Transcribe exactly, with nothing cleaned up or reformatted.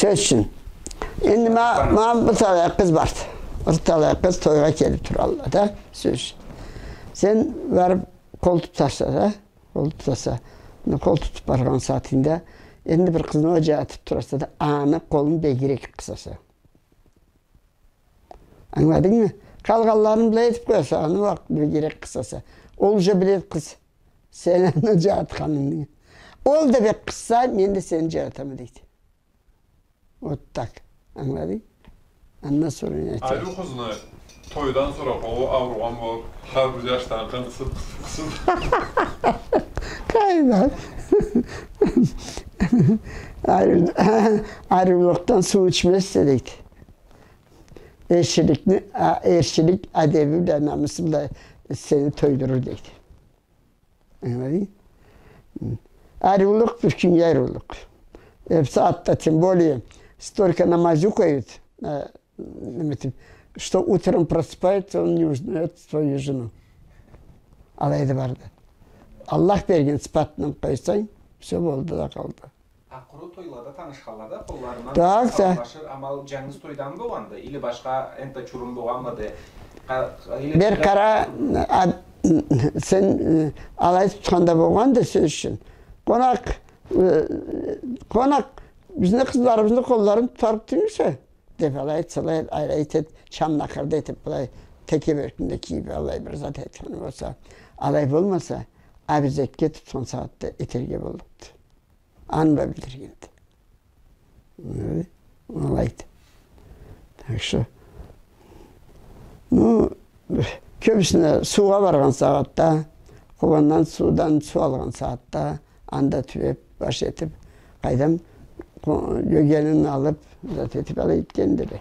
Сёз ючюн. Энди ма-, ма бир талай къыз барды. Бир талай къыз тойгъа келип туралла да, сёз ючюн. Сен барып къол тутаса да, къол тутаса. Энди къол тутуп баргъан сагъатынгда, энди бир къызны ол джатып тураса да, аны къолун бегирек къысаса. Ангыладынгмы? Къалгъанларын былай этип къояса, аны уа бегирек къысаса. Ол уже биледи къыз. Сен аны джаратханынгы. Ол да бек къысса, мен да сени джаратама, дейди. Вот так. Ангыладынг? Андан сора не айтайым? Ариу къызны тойдан сора къолу ауругъан болуп, хар бир джашдан къысып, къысып, къысып. Къайдан? Ариу-, ариулукъдан суу ичмезсе, дейди. Эрчиликни, а, эрчилик адеби бла, намысы бла сени тойдурур, дейди. Ангыладынг? Ариулукъ, бюгюннгю ариулукъ. Э, бусагъатда, тем более, столько намазюкают, э, неме этип, что утром просыпается, он не узнает свою жену. Алайды барды. Аллах берген сыфатны къойсанг, всё, болду да къалды. А къуру тойлада танышханла да, къолларындан... Так, так. Саулашыр амал джангыз тойдамы болгъанды? Или башха энтда чурум болгъанмыды? Къа-, или... Бир къара, а, сен, э, алай тутханда болгъанды, сёз ючюн. Къонакъ, э, къонакъ, бизни къызларыбызны къолларын тутарыкъ тюйюлсе, деп алай, сылай, алай этип, чамнакъырда этип, былай, теке бёркюн да кийип, алай бир зат этген болса, алай болмаса, абезекге тутхан сагъатда этерге боллукъду. Аны бла билдиргенди. Э, алайды. Так что, ну, кёбюсюне суугъа баргъан сагъатда, къобандан суудан суу алгъан сагъатда, анда тюбеп, баш этип, къайдам, къо-, гёгенин алып, зат этип алай этгендиле.